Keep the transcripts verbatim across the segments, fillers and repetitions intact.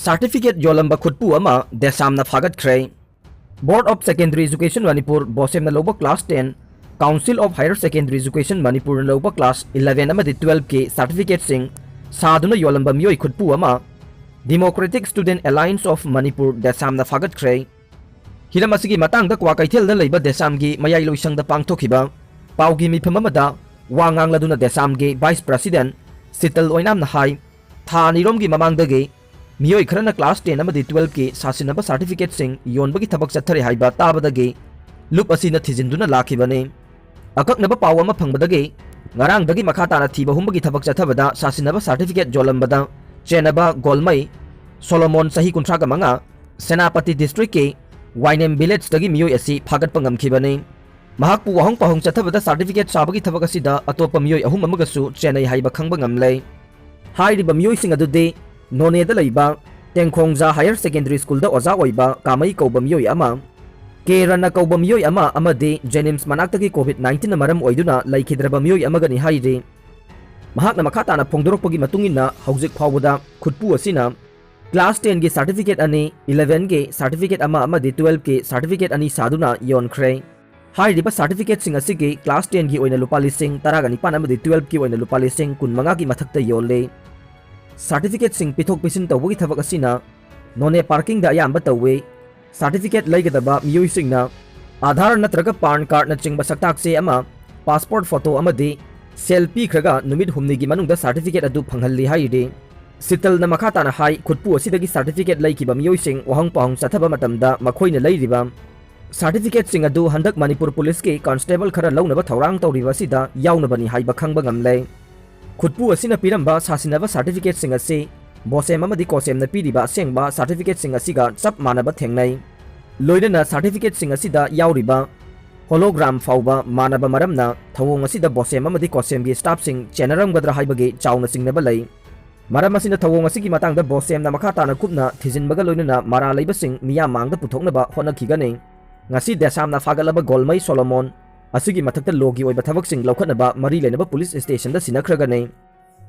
Certificate ꯌꯣꯜꯂꯝꯕ ꯈꯨꯠꯄꯨ ꯑꯃ ꯗꯦꯁꯥꯝꯅ ꯐꯥꯒꯠꯈ꯭ꯔꯦ꯫ Board of Secondary Education Manipur, ꯕꯣꯁꯦꯝꯅ ꯂꯧꯕ class ten, Council of Higher Secondary Education Manipurꯅ ꯂꯧꯕ class eleven ꯑꯃꯗꯤ twelveꯀꯤ certificateꯁꯤꯡ ꯁꯥꯗꯨꯅ ꯌꯣꯜꯂꯝꯕ ꯃꯤꯑꯣꯏ ꯈꯨꯠꯄꯨ ꯑꯃ Democratic Student Alliance of Manipur, ꯗꯦꯁꯥꯝꯅ ꯐꯥꯒꯠꯈ꯭ꯔꯦ꯫ ꯍꯤꯔꯝ ꯑꯁꯤꯒꯤ ꯃꯇꯥꯡꯗ ꯀ꯭ꯋꯥꯀꯩꯊꯦꯜꯗ ꯂꯩꯕ ꯗꯦꯁꯥꯝꯒꯤ ꯃꯌꯥꯏ ꯂꯣꯏꯁꯪꯗ ꯄꯥꯡꯊꯣꯛꯈꯤꯕ ꯄꯥꯎꯒꯤ ꯃꯤꯐꯝ ꯑꯃꯗ ꯋꯥ ꯉꯥꯡꯂꯗꯨꯅ ꯗꯦꯁꯥꯝꯒꯤ Vice President ꯁꯤꯇꯜ ꯑꯣꯏꯅꯥꯝꯅ ꯍꯥꯏ, ꯊꯥ ꯑꯅꯤꯔꯣꯝꯒꯤ ꯃꯃꯥꯡꯗꯒꯤ ꯃꯤꯑꯣꯏ ꯈꯔꯅ class ten ꯑꯃꯗꯤ twelveꯀꯤ ꯁꯥꯁꯤꯟꯅꯕ certificateꯁꯤꯡ ꯌꯣꯟꯕꯒꯤ ꯊꯕꯛ ꯆꯠꯊꯔꯤ ꯍꯥꯏꯕ ꯇꯥꯕꯗꯒꯤ ꯂꯨꯞ ꯑꯁꯤꯅ ꯊꯤꯖꯤꯟꯗꯨꯅ ꯂꯥꯛꯈꯤꯕꯅꯤ꯫ ꯑꯀꯛꯅꯕ ꯄꯥꯎ ꯑꯃ ꯐꯪꯕꯗꯒꯤ ꯉꯔꯥꯡꯗꯒꯤ ꯃꯈꯥ ꯇꯥꯅ ꯊꯤꯕ ꯍꯨꯝꯕꯒꯤ ꯊꯕꯛ ꯆꯠꯊꯕꯗ ꯁꯥꯁꯤꯟꯅꯕ certificate ꯌꯣꯜꯂꯝꯕꯗ ꯆꯦꯟꯅꯕ ꯒꯣꯜꯃꯩ ꯁꯣꯂꯣꯃꯣꯟ, ꯆꯍꯤ ꯀꯨꯟꯊ꯭ꯔꯥꯒ ꯃꯉꯥ, ꯁꯦꯅꯥꯄꯇꯤ districtꯀꯤ ꯋꯥꯏꯅꯦꯝ villageꯇꯒꯤ ꯃꯤꯑꯣꯏ ꯑꯁꯤ ꯐꯥꯒꯠꯄ ꯉꯝꯈꯤꯕꯅꯤ꯫ ꯃꯍꯥꯛꯄꯨ ꯋꯥꯍꯪ ꯄꯥꯎꯍꯪ ꯆꯠꯊꯕꯗ certificate ꯁꯥꯕꯒꯤ ꯊꯕꯛ ꯑꯁꯤꯗ ꯑꯇꯣꯞꯄ ꯃꯤꯑꯣꯏ ꯑꯍꯨꯝ ꯑꯃꯒꯁꯨ ꯆꯦꯟꯅꯩ ꯍꯥꯏꯕ ꯈꯪꯕ ꯉꯝꯂꯦ꯫ ꯍꯥꯏꯔꯤꯕ ꯃꯤꯑꯣꯏꯁꯤꯡ ꯑꯗꯨꯗꯤ ꯅꯣꯅꯦꯗ ꯂꯩꯕ ꯇꯦꯡꯈꯣꯡꯖꯥ Higher Secondary Schoolꯗ ꯑꯣꯖꯥ ꯑꯣꯏꯕ ꯀꯥꯃꯩ ꯀꯧꯕ ꯃꯤꯑꯣꯏ ꯑꯃ, ꯀꯦ ꯔꯅ ꯀꯧꯕ ꯃꯤꯑꯣꯏ ꯑꯃ ꯑꯃꯗꯤ JNIMS ꯃꯅꯥꯛꯇꯒꯤ COVID nineteenꯅ ꯃꯔꯝ ꯑꯣꯏꯗꯨꯅ ꯂꯩꯈꯤꯗ꯭ꯔꯕ ꯃꯤꯑꯣꯏ ꯑꯃꯒꯅꯤ ꯍꯥꯏꯔꯤ꯫ ꯃꯍꯥꯛꯅ ꯃꯈꯥ ꯇꯥꯅ ꯐꯣꯡꯗꯣꯔꯛꯄꯒꯤ ꯃꯇꯨꯡ ꯏꯟꯅ, ꯍꯧꯖꯤꯛ ꯐꯥꯎꯕꯗ ꯈꯨꯠꯄꯨ ꯑꯁꯤꯅ class tenꯒꯤ certificate ꯑꯅꯤ, elevenꯒꯤ certificate ꯑꯃ ꯑꯃꯗꯤ twelveꯀꯤ certificate ꯑꯅꯤ ꯁꯥꯗꯨꯅ ꯌꯣꯟꯈ꯭ꯔꯦ꯫ ꯍꯥꯏꯔꯤꯕ certificateꯁꯤꯡ ꯑꯁꯤꯒꯤ class tenꯒꯤ ꯑꯣꯏꯅ ꯂꯨꯄꯥ ꯂꯤꯁꯤꯡ ꯇꯔꯥꯒ ꯅꯤꯄꯥꯟ ꯑꯃꯗꯤ twelveꯀꯤ ꯑꯣꯏꯅ ꯂꯨꯄꯥ ꯂꯤꯁꯤꯡ ꯀꯨꯟꯃꯉꯥꯒꯤ ꯃꯊꯛꯇ ꯌꯣꯜꯂꯤ꯫ Certificateꯁꯤꯡ ꯄꯤꯊꯣꯛ ꯄꯤꯁꯤꯟ ꯇꯧꯕꯒꯤ ꯊꯕꯛ ꯑꯁꯤꯅ ꯅꯣꯅꯦ parkingꯗ ꯑꯌꯥꯝꯕ ꯇꯧꯏ꯫ Certificate ꯂꯩꯒꯗꯕ ꯃꯤꯑꯣꯏꯁꯤꯡꯅ Aadhaar ꯅꯠꯇ꯭ꯔꯒ PAN cardꯅꯆꯤꯡꯕ ꯁꯛꯇꯥꯛ ꯆꯦ ꯑꯃ, passport photo ꯑꯃꯗꯤ ꯁꯦꯜ ꯄꯤꯈ꯭ꯔꯒ ꯅꯨꯃꯤꯠ ꯍꯨꯝꯅꯤꯒꯤ ꯃꯅꯨꯡꯗ certificate ꯑꯗꯨ ꯐꯪꯍꯜꯂꯤ ꯍꯥꯏꯔꯤ꯫ ꯁꯤꯇꯜꯅ ꯃꯈꯥ ꯇꯥꯅ ꯍꯥꯏ, ꯈꯨꯠꯄꯨ ꯑꯁꯤꯗꯒꯤ certificate ꯂꯩꯈꯤꯕ ꯃꯤꯑꯣꯏꯁꯤꯡ ꯋꯥꯍꯪ ꯄꯥꯎꯍꯪ ꯆꯠꯊꯕ ꯃꯇꯝꯗ ꯃꯈꯣꯏꯅ ꯂꯩꯔꯤꯕ certificateꯁꯤꯡ ꯑꯗꯨ ꯍꯟꯗꯛ ꯃꯅꯤꯄꯨꯔ ꯄꯨꯂꯤꯁꯀꯤ constable ꯈꯔ ꯂꯧꯅꯕ ꯊꯧꯔꯥꯡ ꯇꯧꯔꯤꯕ ꯑꯁꯤꯗ ꯌꯥꯎꯅꯕꯅꯤ ꯍꯥꯏꯕ ꯈꯪꯕ ꯉꯝꯂꯦ꯫ ꯈꯨꯠꯄꯨ ꯑꯁꯤꯅ ꯄꯤꯔꯝꯕ ꯁꯥꯁꯤꯟꯅꯕ certificateꯁꯤꯡ ꯑꯁꯤ ꯕꯣꯁꯦꯝ ꯑꯃꯗꯤ ꯀꯣꯁꯦꯝꯅ ꯄꯤꯔꯤꯕ ꯑꯁꯦꯡꯕ certificateꯁꯤꯡ ꯑꯁꯤꯒ ꯆꯞ ꯃꯥꯟꯅꯕ ꯊꯦꯡꯅꯩ꯫ ꯂꯣꯏꯅꯅ certificateꯁꯤꯡ ꯑꯁꯤꯗ ꯌꯥꯎꯔꯤꯕ hologram ꯐꯥꯎꯕ ꯃꯥꯟꯅꯕ ꯃꯔꯝꯅ ꯊꯧꯑꯣꯡ ꯑꯁꯤꯗ ꯕꯣꯁꯦꯝ ꯑꯃꯗꯤ ꯀꯣꯁꯦꯝꯒꯤ staffꯁꯤꯡ ꯆꯦꯟꯅꯔꯝꯒꯗ꯭ꯔꯥ ꯍꯥꯏꯕꯒꯤ ꯆꯥꯎꯅ ꯆꯤꯡꯅꯕ ꯂꯩ꯫ ꯃꯔꯝ ꯑꯁꯤꯅ ꯊꯧꯑꯣꯡ ꯑꯁꯤꯒꯤ ꯃꯇꯥꯡꯗ ꯕꯣꯁꯦꯝꯅ ꯃꯈꯥ ꯇꯥꯅ ꯀꯨꯞꯅ ꯊꯤꯖꯤꯟꯕꯒ ꯂꯣꯏꯅꯅ ꯃꯔꯥꯜ ꯂꯩꯕꯁꯤꯡ ꯃꯤꯌꯥꯝ ꯃꯥꯡꯗ ꯄꯨꯊꯣꯛꯅꯕ ꯍꯣꯠꯅꯈꯤꯒꯅꯤ꯫ ꯉꯁꯤ ꯗꯦꯁꯥꯝꯅ ꯐꯥꯒꯠꯂꯕ ꯒꯣꯜꯃꯩ ꯁꯣꯂꯣꯃꯣꯟ ꯑꯁꯤꯒꯤ ꯃꯊꯛꯇ ꯂꯣꯒꯤ ꯑꯣꯏꯕ ꯊꯕꯛꯁꯤꯡ ꯂꯧꯈꯠꯅꯕ ꯃꯔꯤ ꯂꯩꯅꯕ ꯄꯨꯂꯤꯁ stationꯗ ꯁꯤꯟꯅꯈ꯭ꯔꯒꯅꯤ꯫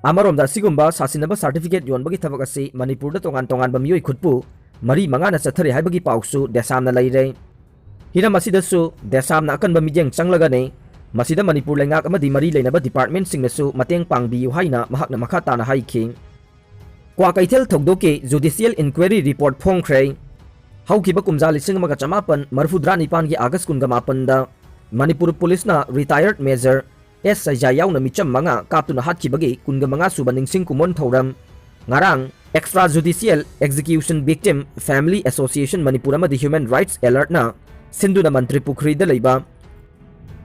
ꯑꯃꯔꯣꯝꯗ, ꯑꯁꯤꯒꯨꯝꯕ ꯁꯥꯁꯤꯟꯅꯕ certificate ꯌꯣꯟꯕꯒꯤ ꯊꯕꯛ ꯑꯁꯤ ꯃꯅꯤꯄꯨꯔꯗ ꯇꯣꯉꯥꯟ ꯇꯣꯉꯥꯟꯕ ꯃꯤꯑꯣꯏ ꯈꯨꯠꯄꯨ ꯃꯔꯤ ꯃꯉꯥꯅ ꯆꯠꯊꯔꯤ ꯍꯥꯏꯕꯒꯤ ꯄꯥꯎꯁꯨ ꯗꯦꯁꯥꯝꯅ ꯂꯩꯔꯦ꯫ ꯍꯤꯔꯝ ꯑꯁꯤꯗꯁꯨ ꯗꯦꯁꯥꯝꯅ ꯑꯀꯟꯕ ꯃꯤꯠꯌꯦꯡ ꯆꯪꯂꯒꯅꯤ꯫ ꯃꯁꯤꯗ ꯃꯅꯤꯄꯨꯔ ꯂꯩꯉꯥꯛ ꯑꯃꯗꯤ ꯃꯔꯤ ꯂꯩꯅꯕ departmentꯁꯤꯡꯅꯁꯨ ꯃꯇꯦꯡ ꯄꯥꯡꯕꯤꯌꯨ ꯍꯥꯏꯅ ꯃꯍꯥꯛꯅ ꯃꯈꯥ ꯇꯥꯅ ꯍꯥꯏꯈꯤ꯫ Kwakeithel ꯊꯧꯗꯣꯛꯀꯤ judicial inquiry report ꯐꯣꯡꯈ꯭ꯔꯦ꯫ ꯍꯧꯈꯤꯕ ꯀꯨꯝꯖꯥ ꯂꯤꯁꯤꯡ ꯑꯃꯒ ꯆꯃꯥꯄꯟ ꯃꯔꯤꯐꯨꯇꯔꯥ ꯅꯤꯄꯥꯟꯒꯤ August ꯀꯨꯟꯒ ꯃꯥꯄꯟꯗ ꯃꯅꯤꯄꯨꯔ ꯄꯨꯂꯤꯁꯅ retired Major ꯑꯦꯁ ꯁꯩꯖꯥ ꯌꯥꯎꯅ ꯃꯤꯆꯝ ꯃꯉꯥ ꯀꯥꯞꯇꯨꯅ ꯍꯥꯠꯈꯤꯕꯒꯤ ꯀꯨꯟꯒ ꯃꯉꯥ ꯁꯨꯕ ꯅꯤꯡꯁꯤꯡ ꯀꯨꯝꯑꯣꯟ ꯊꯧꯔꯝ ꯉꯔꯥꯡ Extrajudicial Execution Victim Family Association Manipur ꯑꯃꯗꯤ Human Rights Alertꯅ ꯁꯤꯟꯗꯨꯅ ꯃꯟꯇ꯭ꯔꯤ ꯄꯨꯈ꯭ꯔꯤꯗ ꯂꯩꯕ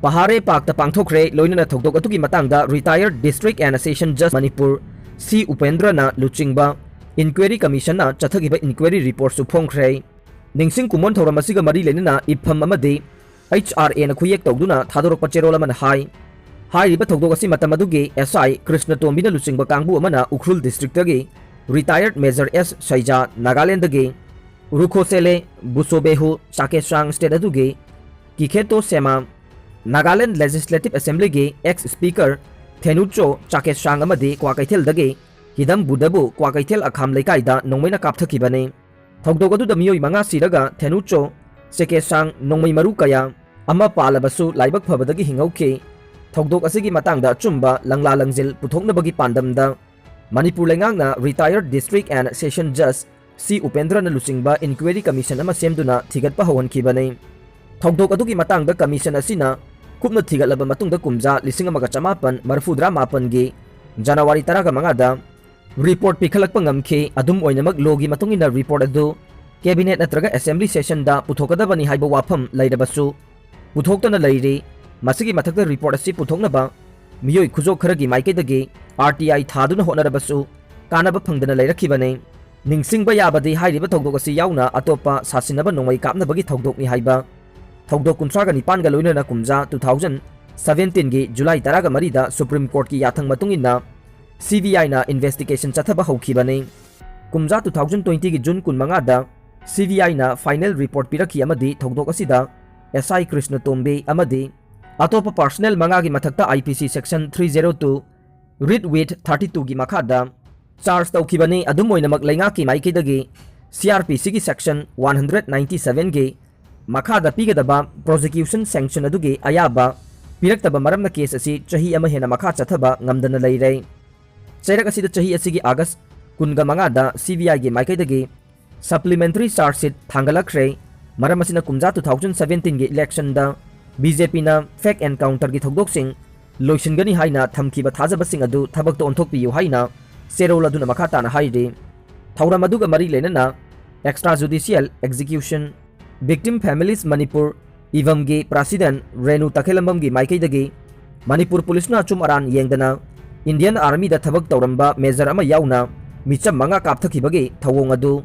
ꯄꯍꯥꯔꯦ ꯄꯥꯛꯇ ꯄꯥꯡꯊꯣꯛꯈ꯭ꯔꯦ꯫ ꯂꯣꯏꯅꯅ ꯊꯧꯗꯣꯛ ꯑꯗꯨꯒꯤ ꯃꯇꯥꯡꯗ retired District and Session Judge Manipur ꯁꯤ ꯎꯄꯦꯟꯗ꯭ꯔꯅ ꯂꯨꯆꯤꯡꯕ inquiry commissionꯅ ꯆꯠꯊꯈꯤꯕ inquiry reportꯁꯨ ꯐꯣꯡꯈ꯭ꯔꯦ꯫ ꯅꯤꯡꯁꯤꯡ ꯀꯨꯝꯑꯣꯟ ꯊꯧꯔꯝ ꯑꯁꯤꯒ ꯃꯔꯤ ꯂꯩꯅꯅ ꯏꯐꯝ ꯑꯃꯗꯤ ꯑꯦꯆ ꯑꯥꯔ ꯑꯦꯅ ꯈꯨꯌꯦꯛ ꯇꯧꯗꯨꯅ ꯊꯥꯗꯣꯔꯛꯄ ꯆꯦꯔꯣꯜ ꯑꯃꯅ ꯍꯥꯏ, ꯍꯥꯏꯔꯤꯕ ꯊꯧꯗꯣꯛ ꯑꯁꯤ ꯃꯇꯝ ꯑꯗꯨꯒꯤ ꯑꯦꯁ ꯑꯥꯏ ꯀ꯭ꯔꯤꯁꯅ ꯇꯣꯝꯕꯤꯅ ꯂꯨꯆꯤꯡꯕ ꯀꯥꯡꯕꯨ ꯑꯃꯅ ꯎꯈ꯭ꯔꯨꯜ districtꯇꯒꯤ retired Major ꯑꯦꯁ ꯁꯩꯖꯥ, ꯅꯥꯒꯥꯂꯦꯟꯗꯒꯤ ꯔꯨꯈꯣꯁꯦꯂꯦ ꯕꯨꯁꯣꯕꯦꯍꯨ, ꯆꯥꯀꯦꯁꯥꯡ state ꯑꯗꯨꯒꯤ ꯀꯤꯈꯦꯇꯣ ꯁꯦꯃꯥ, Nagaland Legislative Assemblyꯒꯤ ex speaker ꯊꯦꯅꯨꯆꯣ ꯆꯥꯀꯦꯁꯥꯡ ꯑꯃꯗꯤ ꯀ꯭ꯋꯥꯀꯩꯊꯦꯜꯗꯒꯤ ꯍꯤꯗꯝ ꯕꯨꯙꯕꯨ ꯀ꯭ꯋꯥꯀꯩꯊꯦꯜ ꯑꯈꯥꯝ ꯂꯩꯀꯥꯏꯗ ꯅꯣꯡꯃꯩꯅ ꯀꯥꯞꯊꯈꯤꯕꯅꯤ꯫ ꯊꯧꯗꯣꯛ ꯑꯗꯨꯗ ꯃꯤꯑꯣꯏ ꯃꯉꯥ ꯁꯤꯔꯒ ꯊꯦꯅꯨꯆꯣ ꯆꯦꯀꯦꯁꯥꯡ ꯅꯣꯡꯃꯩ ꯃꯔꯨ ꯀꯌꯥ ꯑꯃ ꯄꯥꯜꯂꯕꯁꯨ ꯂꯥꯏꯕꯛ ꯐꯕꯗꯒꯤ ꯍꯤꯡꯍꯧꯈꯤ꯫ ꯊꯧꯗꯣꯛ ꯑꯁꯤꯒꯤ ꯃꯇꯥꯡꯗ ꯑꯆꯨꯝꯕ ꯂꯪꯂꯥ ꯂꯪꯖꯤꯜ ꯄꯨꯊꯣꯛꯅꯕꯒꯤ ꯄꯥꯟꯗꯝꯗ ꯃꯅꯤꯄꯨꯔ ꯂꯩꯉꯥꯛꯅ retired District and Session Judge ꯁꯤ ꯎꯄꯦꯟꯗ꯭ꯔꯅ ꯂꯨꯆꯤꯡꯕ inquiry commission ꯑꯃ ꯁꯦꯝꯗꯨꯅ ꯊꯤꯒꯠꯄ ꯍꯧꯍꯟꯈꯤꯕꯅꯤ꯫ ꯊꯧꯗꯣꯛ ꯑꯗꯨꯒꯤ ꯃꯇꯥꯡꯗ commission ꯑꯁꯤꯅ ꯀꯨꯞꯅ ꯊꯤꯒꯠꯂꯕ ꯃꯇꯨꯡꯗ ꯀꯨꯝꯖꯥ ꯂꯤꯁꯤꯡ ꯑꯃꯒ ꯆꯃꯥꯄꯟ ꯃꯔꯤꯐꯨꯇꯔꯥ ꯃꯥꯄꯟꯒꯤ January ꯇꯔꯥꯒ ꯃꯉꯥꯗ report ꯄꯤꯈꯠꯂꯛꯄ ꯉꯝꯈꯤ꯫ ꯑꯗꯨꯝ ꯑꯣꯏꯅꯃꯛ, ꯂꯣꯒꯤ ꯃꯇꯨꯡ ꯏꯟꯅ report ꯑꯗꯨ cabinet ꯅꯠꯇ꯭ꯔꯒ assembly sessionꯗ ꯄꯨꯊꯣꯛꯀꯗꯕꯅꯤ ꯍꯥꯏꯕ ꯋꯥꯐꯝ ꯂꯩꯔꯕꯁꯨ, ꯄꯨꯊꯣꯛꯇꯅ ꯂꯩꯔꯤ꯫ ꯃꯁꯤꯒꯤ ꯃꯊꯛꯇ report ꯑꯁꯤ ꯄꯨꯊꯣꯛꯅꯕ ꯃꯤꯑꯣꯏ ꯈꯨꯖꯣꯛ ꯈꯔꯒꯤ ꯃꯥꯏꯀꯩꯗꯒꯤ ꯑꯥꯔ ꯇꯤ ꯑꯥꯏ ꯊꯥꯗꯨꯅ ꯍꯣꯠꯅꯔꯕꯁꯨ ꯀꯥꯟꯅꯕ ꯐꯪꯗꯅ ꯂꯩꯔꯛꯈꯤꯕꯅꯤ꯫ ꯅꯤꯡꯁꯤꯡꯕ ꯌꯥꯕꯗꯤ, ꯍꯥꯏꯔꯤꯕ ꯊꯧꯗꯣꯛ ꯑꯁꯤ ꯌꯥꯎꯅ ꯑꯇꯣꯞꯄ ꯁꯥꯁꯤꯟꯅꯕ ꯅꯣꯡꯃꯩ ꯀꯥꯞꯅꯕꯒꯤ ꯊꯧꯗꯣꯛꯅꯤ ꯍꯥꯏꯕ ꯊꯧꯗꯣꯛ ꯀꯨꯟꯊ꯭ꯔꯥꯒ ꯅꯤꯄꯥꯟꯒ ꯂꯣꯏꯅꯅ ꯀꯨꯝꯖꯥ two thousand seventeenꯒꯤ July ꯇꯔꯥꯒ ꯃꯔꯤꯗ Supreme Courtꯀꯤ ꯌꯥꯊꯪ ꯃꯇꯨꯡ ꯏꯟꯅ ꯁꯤ ꯕꯤ ꯑꯥꯏꯅ investigation ꯆꯠꯊꯕ ꯍꯧꯈꯤꯕꯅꯤ꯫ ꯀꯨꯝꯖꯥ two thousand twentyꯒꯤ June ꯀꯨꯟꯃꯉꯥꯗ C B ꯑꯥꯏꯅ final report ꯄꯤꯔꯛꯈꯤ ꯑꯃꯗꯤ ꯊꯧꯗꯣꯛ ꯑꯁꯤꯗ ꯑꯦꯁ ꯑꯥꯏ ꯀ꯭ꯔꯤꯁꯅ ꯇꯣꯝꯕꯤ ꯑꯃꯗꯤ ꯑꯇꯣꯞꯄ personnel ꯃꯉꯥꯒꯤ ꯃꯊꯛꯇ ꯑꯥꯏ ꯄꯤ ꯁꯤ section three zero two, Read with thirty two ꯒꯤ ꯃꯈꯥꯗ ꯆꯥꯔꯖ ꯇꯧꯈꯤꯕꯅꯤ꯫ ꯑꯗꯨꯝ ꯑꯣꯏꯅꯃꯛ, ꯂꯩꯉꯥꯛꯀꯤ ꯃꯥꯏꯀꯩꯗꯒꯤ ꯁꯤ ꯑꯥꯔ ꯄꯤ ꯁꯤꯒꯤ ꯁꯦꯛꯁꯟ ꯋꯥꯟ ꯍꯟꯗ꯭ꯔꯦꯠ ꯅꯥꯏꯟꯇꯤ ꯁꯚꯦꯟꯒꯤ ꯃꯈꯥꯗ ꯄꯤꯒꯗꯕ ꯄ꯭ꯔꯣꯁꯤꯀ꯭ꯌꯨꯁꯟ ꯁꯦꯡꯁꯟ ꯑꯗꯨꯒꯤ ꯑꯌꯥꯕ ꯄꯤꯔꯛꯇꯕ ꯃꯔꯝꯅ ꯀꯦꯁ ꯑꯁꯤ ꯆꯍꯤ ꯑꯃ ꯍꯦꯟꯅ ꯃꯈꯥ ꯆꯠꯊꯕ ꯉꯝꯗꯅ ꯂꯩꯔꯦ꯫ ꯆꯩꯔꯛ ꯑꯁꯤꯗ ꯆꯍꯤ ꯑꯁꯤꯒꯤ ꯑꯥꯒꯁ ꯀꯨꯟꯒ ꯃꯉꯥꯗ ꯁꯤ ꯕꯤ ꯑꯥꯏꯒꯤ ꯃꯥꯏꯀꯩꯗꯒꯤ ꯁꯄ꯭ꯂꯤꯃꯦꯟꯇꯔꯤ ꯆꯥꯔꯖ ꯁꯤꯠ ꯊꯥꯡꯒꯠꯂꯛꯈ꯭ꯔꯦ꯫ ꯃꯔꯝ ꯑꯁꯤꯅ ꯀꯨꯝꯖꯥ ꯇꯨ ꯊꯥꯎꯖꯟ ꯁꯚꯦꯟꯇꯤꯟꯒꯤ ꯏꯂꯦꯛꯁꯟꯗ ꯕꯤ ꯖꯦ ꯄꯤꯅ ꯐꯦꯛ ꯑꯦꯟꯀꯥꯎꯟꯇꯔꯒꯤ ꯊꯧꯗꯣꯛꯁꯤꯡ ꯂꯣꯏꯁꯤꯟꯒꯅꯤ ꯍꯥꯏꯅ ꯊꯝꯈꯤꯕ ꯊꯥꯖꯕꯁꯤꯡ ꯑꯗꯨ ꯊꯕꯛꯇ ꯑꯣꯟꯊꯣꯛꯄꯤꯌꯨ ꯍꯥꯏꯅ ꯆꯦꯔꯣꯜ ꯑꯗꯨꯅ ꯃꯈꯥ ꯇꯥꯅ ꯍꯥꯏꯔꯤ꯫ ꯊꯧꯔꯝ ꯑꯗꯨꯒ ꯃꯔꯤ ꯂꯩꯅꯅ extrajudicial execution, Victim Families Manipur, ꯏꯚꯝꯒꯤ ꯄ꯭ꯔꯁꯤꯗꯦꯟ ꯔꯦꯅꯨ ꯇꯈꯦꯂꯝꯕꯝꯒꯤ ꯃꯥꯏꯀꯩꯗꯒꯤ ꯃꯅꯤꯄꯨꯔ ꯄꯨꯂꯤꯁꯅ ꯑꯆꯨꯝ ꯑꯔꯥꯟ ꯌꯦꯡꯗꯅ ꯏꯟꯗꯤꯌꯟ ꯑꯥꯔꯃꯤꯗ ꯊꯕꯛ ꯇꯧꯔꯝꯕ ꯃꯦꯖꯔ ꯑꯃ ꯌꯥꯎꯅ ꯃꯤꯆꯝ ꯃꯉꯥ ꯀꯥꯞꯊꯈꯤꯕꯒꯤ ꯊꯧꯑꯣꯡ ꯑꯗꯨ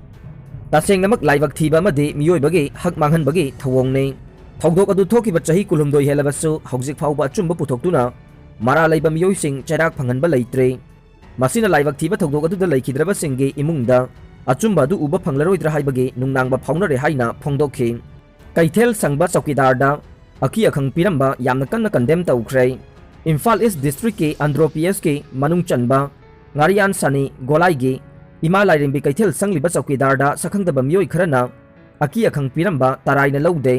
ꯇꯁꯦꯡꯅꯃꯛ ꯂꯥꯏꯕꯛ ꯊꯤꯕ ꯑꯃꯗꯤ ꯃꯤꯑꯣꯏꯕꯒꯤ ꯍꯛ ꯃꯥꯡꯍꯟꯕꯒꯤ ꯊꯧꯑꯣꯡꯅꯤ꯫ ꯊꯧꯗꯣꯛ ꯑꯗꯨ ꯊꯣꯛꯈꯤꯕ ꯆꯍꯤ ꯀꯨꯟꯍꯨꯝꯗꯣꯏ ꯍꯦꯜꯂꯕꯁꯨ ꯍꯧꯖꯤꯛ ꯐꯥꯎꯕ ꯑꯆꯨꯝꯕ ꯄꯨꯊꯣꯛꯇꯨꯅ ꯃꯔꯥꯜ ꯂꯩꯕ ꯃꯤꯑꯣꯏꯁꯤꯡ ꯆꯩꯔꯥꯛ ꯐꯪꯍꯟꯕ ꯂꯩꯇ꯭ꯔꯤ꯫ ꯃꯁꯤꯅ ꯂꯥꯏꯕꯛ ꯊꯤꯕ ꯊꯧꯗꯣꯛ ꯑꯗꯨꯗ ꯂꯩꯈꯤꯗ꯭ꯔꯕꯁꯤꯡꯒꯤ ꯏꯃꯨꯡꯗ ꯑꯆꯨꯝꯕ ꯑꯗꯨ ꯎꯕ ꯐꯪꯂꯔꯣꯏꯗ꯭ꯔꯥ ꯍꯥꯏꯕꯒꯤ ꯅꯨꯡꯅꯥꯡꯕ ꯐꯥꯎꯅꯔꯦ ꯍꯥꯏꯅ ꯐꯣꯡꯗꯣꯛꯈꯤ꯫ ꯀꯩꯊꯦꯜ ꯁꯪꯕ ꯆꯧꯀꯤꯗꯥꯔꯗ ꯑꯀꯤ ꯑꯈꯪ ꯄꯤꯔꯝꯕ ꯌꯥꯝꯅ ꯀꯟꯅ ꯀꯟꯗꯦꯝ ꯇꯧꯈ꯭ꯔꯦ꯫ ꯏꯝꯐꯥꯜ ꯏꯁ ꯗꯤꯁꯇ꯭ꯔꯤꯛꯀꯤ ꯑꯟꯗ꯭ꯔꯣ ꯄꯤ ꯑꯦꯁꯀꯤ ꯃꯅꯨꯡ ꯆꯟꯕ ꯉꯥꯔꯤꯌꯥꯟ ꯁꯅꯤ ꯒꯣꯂꯥꯏꯒꯤ ꯏꯃꯥ ꯂꯥꯏꯔꯦꯝꯕꯤ ꯀꯩꯊꯦꯜ ꯁꯪꯂꯤꯕ ꯆꯧꯀꯤꯗꯥꯔꯗ ꯁꯛꯈꯪꯗꯕ ꯃꯤꯑꯣꯏ ꯈꯔꯅ ꯑꯀꯤ ꯑꯈꯪ ꯄꯤꯔꯝꯕ ꯇꯔꯥꯏꯅ ꯂꯧꯗꯦ꯫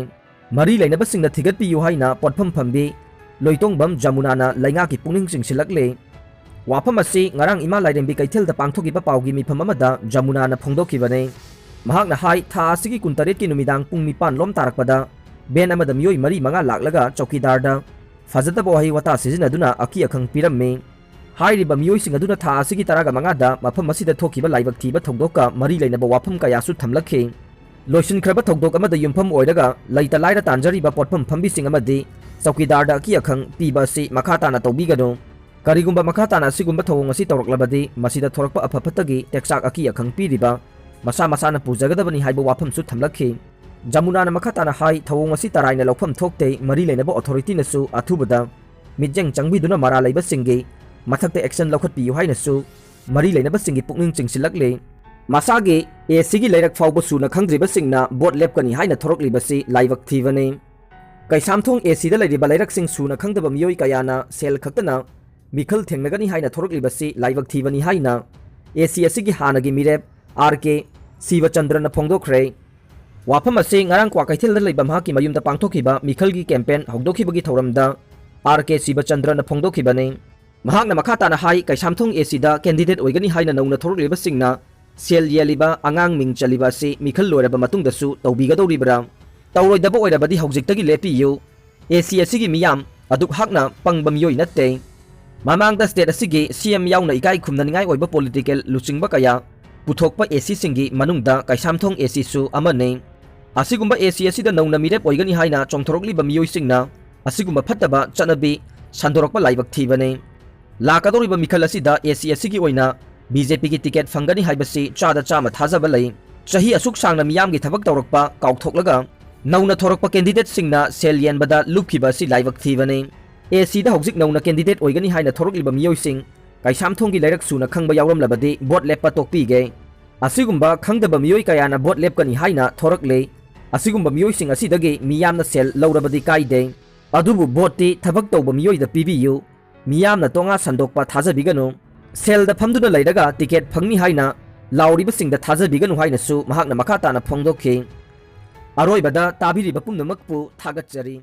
ꯃꯔꯤ ꯂꯩꯅꯕꯁꯤꯡꯅ ꯊꯤꯒꯠꯄꯤꯌꯨ ꯍꯥꯏꯅ ꯄꯣꯠꯐꯝ ꯐꯝꯕꯤ ꯂꯣꯏꯇꯣꯡꯕꯝ ꯖꯃꯨꯅꯥꯅ ꯂꯩꯉꯥꯛꯀꯤ ꯄꯨꯛꯅꯤꯡ ꯆꯤꯡꯁꯤꯜꯂꯛꯂꯦ꯫ ꯋꯥꯐꯝ ꯑꯁꯤ ꯉꯔꯥꯡ ꯏꯃꯥ ꯂꯥꯏꯔꯦꯝꯕꯤ ꯀꯩꯊꯦꯜꯗ ꯄꯥꯡꯊꯣꯛꯈꯤꯕ ꯄꯥꯎꯒꯤ ꯃꯤꯐꯝ ꯑꯃꯗ ꯖꯃꯨꯅꯥꯅ ꯐꯣꯡꯗꯣꯛꯈꯤꯕꯅꯤ꯫ ꯃꯍꯥꯛꯅ ꯍꯥꯏ, ꯊꯥ ꯑꯁꯤꯒꯤ ꯀꯨꯟꯇꯔꯦꯠꯀꯤ ꯅꯨꯃꯤꯗꯥꯡ ꯄꯨꯡ ꯅꯤꯄꯥꯟ ꯂꯣꯝ ꯇꯥꯔꯛꯄꯗ ꯚꯦꯟ ꯑꯃꯗ ꯃꯤꯑꯣꯏ ꯃꯔꯤ ꯃꯉꯥ ꯂꯥꯛꯂꯒ ꯆꯧꯀꯤꯗꯥꯔꯗ ꯐꯖꯗꯕ ꯋꯥꯍꯩ ꯋꯥꯇꯥ ꯁꯤꯖꯤꯟꯅꯗꯨꯅ ꯑꯀꯤ ꯑꯈꯪ ꯄꯤꯔꯝꯃꯤ꯫ ꯍꯥꯏꯔꯤꯕ ꯃꯤꯑꯣꯏꯁꯤꯡ ꯑꯗꯨꯅ ꯊꯥ ꯑꯁꯤꯒꯤ ꯇꯔꯥꯒ ꯃꯉꯥꯗ ꯃꯐꯝ ꯑꯁꯤꯗ ꯊꯣꯛꯈꯤꯕ ꯂꯥꯏꯕꯛ ꯊꯤꯕ ꯊꯧꯗꯣꯛꯀ ꯃꯔꯤ ꯂꯩꯅꯕ ꯋꯥꯐꯝ ꯀꯌꯥꯁꯨ ꯊꯝꯂꯛꯈꯤ꯫ ꯂꯣꯏꯁꯤꯟꯈ꯭ꯔꯕ ꯊꯧꯗꯣꯛ ꯑꯃꯗ ꯌꯨꯝꯐꯝ ꯑꯣꯏꯔꯒ ꯂꯩꯇ ꯂꯥꯏꯔ ꯇꯥꯟꯖꯔꯤꯕ ꯄꯣꯠꯐꯝ ꯐꯝꯕꯤꯁꯤꯡ ꯑꯃꯗꯤ ꯆꯧꯀꯤꯗꯥꯔꯗ ꯑꯀꯤ ꯑꯈꯪ ꯄꯤꯕ ꯑꯁꯤ ꯃꯈꯥ ꯇꯥꯅ ꯇꯧꯕꯤꯒꯅꯨ꯫ ꯀꯔꯤꯒꯨꯝꯕ ꯃꯈꯥ ꯇꯥꯅ ꯑꯁꯤꯒꯨꯝꯕ ꯊꯧꯑꯣꯡ ꯑꯁꯤ ꯇꯧꯔꯛꯂꯕꯗꯤ ꯃꯁꯤꯗ ꯊꯣꯔꯛꯄ ꯑꯐ ꯐꯠꯇꯒꯤ ꯇꯦꯛꯆꯥꯛ ꯑꯀꯤ ꯑꯈꯪ ꯄꯤꯔꯤꯕ ꯃꯁꯥ ꯃꯁꯥꯅ ꯄꯨꯖꯒꯗꯕꯅꯤ ꯍꯥꯏꯕ ꯋꯥꯐꯝꯁꯨ ꯊꯝꯂꯛꯈꯤ꯫ ꯖꯃꯨꯅꯥꯅ ꯃꯈꯥ ꯇꯥꯅ ꯍꯥꯏ, ꯊꯧꯑꯣꯡ ꯑꯁꯤ ꯇꯔꯥꯏꯅ ꯂꯧꯐꯝ ꯊꯣꯛꯇꯦ, ꯃꯔꯤ ꯂꯩꯅꯕ ꯑꯣꯊꯣꯔꯤꯇꯤꯅꯁꯨ ꯑꯊꯨꯕꯗ ꯃꯤꯠꯌꯦꯡ ꯆꯪꯕꯤꯗꯨꯅ ꯃꯔꯥꯜ ꯂꯩꯕꯁꯤꯡꯒꯤ ꯃꯊꯛꯇ ꯑꯦꯛꯁꯟ ꯂꯧꯈꯠꯄꯤꯌꯨ ꯍꯥꯏꯅꯁꯨ ꯃꯔꯤ ꯂꯩꯅꯕꯁꯤꯡꯒꯤ ꯄꯨꯛꯅꯤꯡ ꯆꯤꯡꯁꯤꯜꯂꯛꯂꯦ꯫ ꯃꯁꯥꯒꯤ ꯑꯦ ꯁꯤꯒꯤ ꯂꯩꯔꯛ ꯐꯥꯎꯕ ꯁꯨꯅ ꯈꯪꯗ꯭ꯔꯤꯕꯁꯤꯡꯅ ꯚꯣꯠ ꯂꯦꯞꯀꯅꯤ ꯍꯥꯏꯅ ꯊꯣꯔꯛꯂꯤꯕꯁꯤ ꯂꯥꯏꯕꯛ ꯊꯤꯕꯅꯤ꯫ ꯀꯩꯁꯥꯝꯊꯣꯡ ꯑꯦ ꯁꯤꯗ ꯂꯩꯔꯤꯕ ꯂꯩꯔꯛꯁꯤꯡ ꯁꯨꯅ ꯈꯪꯗꯕ ꯃꯤꯑꯣꯏ ꯀꯌꯥꯅ ꯁꯦꯜ ꯈꯛꯇꯅ ꯃꯤꯈꯜ ꯊꯦꯡꯅꯒꯅꯤ ꯍꯥꯏꯅ ꯊꯣꯔꯛꯂꯤꯕꯁꯤ ꯂꯥꯏꯕꯛ ꯊꯤꯕꯅꯤ ꯍꯥꯏꯅ ꯑꯦ ꯁꯤ ꯑꯁꯤꯒꯤ ꯍꯥꯟꯅꯒꯤ ꯃꯤꯔꯦꯞ ꯑꯥꯔ ꯀꯦ ꯁꯤꯕꯆꯟꯗ꯭ꯔꯅ ꯐꯣꯡꯗꯣꯛꯈ꯭ꯔꯦ꯫ ꯋꯥꯐꯝ ꯑꯁꯤ ꯉꯔꯥꯡ ꯀ꯭ꯋꯥꯀꯩꯊꯦꯜꯗ ꯂꯩꯕ ꯃꯍꯥꯛꯀꯤ ꯃꯌꯨꯝꯗ ꯄꯥꯡꯊꯣꯛꯈꯤꯕ ꯃꯤꯈꯜꯒꯤ ꯀꯦꯝꯄꯦꯟ ꯍꯧꯗꯣꯛꯈꯤꯕꯒꯤ ꯊꯧꯔꯝꯗ ꯑꯥꯔ ꯀꯦ ꯁꯤꯕꯆꯟꯗ꯭ꯔꯅ ꯐꯣꯡꯗꯣꯛꯈꯤꯕꯅꯤ꯫ ꯃꯍꯥꯛꯅ ꯃꯈꯥ ꯇꯥꯅ ꯍꯥꯏ, ꯀꯩꯁꯥꯝꯊꯣꯡ ꯑꯦ ꯁꯤꯗ ꯀꯦꯟꯗꯤꯗꯦꯠ ꯑꯣꯏꯒꯅꯤ ꯍꯥꯏꯅ ꯅꯧꯅ ꯊꯣꯔꯛꯂꯤꯕꯁꯤꯡꯅ ꯁꯦꯜ ꯌꯦꯜꯂꯤꯕ, ꯑꯉꯥꯡ ꯃꯤꯡ ꯆꯜꯂꯤꯕ ꯑꯁꯤ ꯃꯤꯈꯜ ꯂꯣꯏꯔꯕ ꯃꯇꯨꯡꯗꯁꯨ ꯇꯧꯕꯤꯒꯗꯧꯔꯤꯕ꯭ꯔꯥ? ꯇꯧꯔꯣꯏꯗꯕ ꯑꯣꯏꯔꯕꯗꯤ ꯍꯧꯖꯤꯛꯇꯒꯤ ꯂꯦꯞꯄꯤꯌꯨ꯫ ꯑꯦ ꯁꯤ ꯑꯁꯤꯒꯤ ꯃꯤꯌꯥꯝ ꯑꯗꯨꯛ ꯍꯥꯛꯅ ꯄꯪꯕ ꯃꯤꯑꯣꯏ ꯅꯠꯇꯦ꯫ ꯃꯃꯥꯡꯗ ꯁ꯭ꯇꯦꯠ ꯑꯁꯤꯒꯤ ꯁꯤ ꯑꯦꯝ ꯌꯥꯎꯅ ꯏꯀꯥꯏ ꯈꯨꯝꯅꯅꯤꯡꯉꯥꯏ ꯑꯣꯏꯕ ꯄꯣꯂꯤꯇꯤꯀꯦꯜ ꯂꯨꯆꯤꯡꯕ ꯀꯌꯥ ꯄꯨꯊꯣꯛꯄ ꯑꯦ ꯁꯤꯁꯤꯡꯒꯤ ꯃꯅꯨꯡꯗ ꯀꯩꯁꯥꯝꯊꯣꯡ ꯑꯦ ꯁꯤꯁꯨ ꯑꯃꯅꯤ꯫ ꯑꯁꯤꯒꯨꯝꯕ ꯑꯦ ꯁꯤ ꯑꯁꯤꯗ ꯅꯧꯅ ꯃꯤꯔꯦꯞ ꯑꯣꯏꯒꯅꯤ ꯍꯥꯏꯅ ꯆꯣꯡꯊꯣꯔꯛꯂꯤꯕ ꯃꯤꯑꯣꯏꯁꯤꯡꯅ ꯑꯁꯤꯒꯨꯝꯕ ꯐꯠꯇꯕ ꯆꯠꯅꯕꯤ ꯁꯟꯗꯣꯔꯛꯄ ꯂꯥꯏꯕꯛ ꯊꯤꯕꯅꯤ꯫ ꯂꯥꯛꯀꯗꯧꯔꯤꯕ ꯃꯤꯈꯜ ꯑꯁꯤꯗ ꯑꯦ ꯁꯤ ꯑꯁꯤꯒꯤ ꯑꯣꯏꯅ ꯕꯤ ꯖꯦ ꯄꯤꯒꯤ ꯇꯤꯀꯦꯠ ꯐꯪꯒꯅꯤ ꯍꯥꯏꯕꯁꯤ ꯆꯥꯗ ꯆꯥꯝꯃ ꯊꯥꯖꯕ ꯂꯩ꯫ ꯆꯍꯤ ꯑꯁꯨꯛ ꯁꯥꯡꯅ ꯃꯤꯌꯥꯝꯒꯤ ꯊꯕꯛ ꯇꯧꯔꯛꯄ ꯀꯥꯎꯊꯣꯛꯂꯒ ꯅꯧꯅ ꯊꯣꯔꯛꯄ ꯀꯦꯟꯗꯤꯗꯦꯠꯁꯤꯡꯅ ꯁꯦꯜ ꯌꯦꯟꯕꯗ ꯂꯨꯞꯈꯤꯕ ꯑꯁꯤ ꯂꯥꯏꯕꯛ ꯊꯤꯕꯅꯤ꯫ ꯑꯦ ꯁꯤꯗ ꯍꯧꯖꯤꯛ ꯅꯧꯅ ꯀꯦꯟꯗꯤꯗꯦꯠ ꯑꯣꯏꯒꯅꯤ ꯍꯥꯏꯅ ꯊꯣꯔꯛꯂꯤꯕ ꯃꯤꯑꯣꯏꯁꯤꯡ ꯀꯩꯁꯥꯝꯊꯣꯡꯒꯤ ꯂꯥꯏꯔꯛ ꯁꯨꯅ ꯈꯪꯕ ꯌꯥꯎꯔꯝꯂꯕꯗꯤ ꯚꯣꯠ ꯂꯦꯞꯄ ꯇꯣꯛꯄꯤꯒꯦ꯫ ꯑꯁꯤꯒꯨꯝꯕ ꯈꯪꯗꯕ ꯃꯤꯑꯣꯏ ꯀꯌꯥꯅ ꯚꯣꯠ ꯂꯦꯞꯀꯅꯤ ꯍꯥꯏꯅ ꯊꯣꯔꯛꯂꯦ꯫ ꯑꯁꯤꯒꯨꯝꯕ ꯃꯤꯑꯣꯏꯁꯤꯡ ꯑꯁꯤꯗꯒꯤ ꯃꯤꯌꯥꯝꯅ ꯁꯦꯜ ꯂꯧꯔꯕꯗꯤ ꯀꯥꯏꯗꯦ꯫ ꯑꯗꯨꯕꯨ ꯚꯣꯠꯇꯤ ꯊꯕꯛ ꯇꯧꯕ ꯃꯤꯑꯣꯏꯗ ꯄꯤꯕꯤꯌꯨ꯫ ꯃꯤꯌꯥꯝꯅ ꯇꯣꯉꯥ ꯁꯟꯗꯣꯛꯄ ꯊꯥꯖꯕꯤꯒꯅꯨ꯫ ꯁꯦꯜꯗ ꯐꯝꯗꯨꯅ ꯂꯩꯔꯒ ꯇꯤꯀꯦꯠ ꯐꯪꯅꯤ ꯍꯥꯏꯅ ꯂꯥꯎꯔꯤꯕꯁꯤꯡꯗ ꯊꯥꯖꯕꯤꯒꯅꯨ ꯍꯥꯏꯅꯁꯨ ꯃꯍꯥꯛꯅ ꯃꯈꯥ ꯇꯥꯅ ꯐꯣꯡꯗꯣꯛꯈꯤ꯫ ꯑꯔꯣꯏꯕꯗ ꯇꯥꯕꯤꯔꯤꯕ ꯄꯨꯝꯅꯃꯛꯄꯨ ꯊꯥꯒꯠꯆꯔꯤ꯫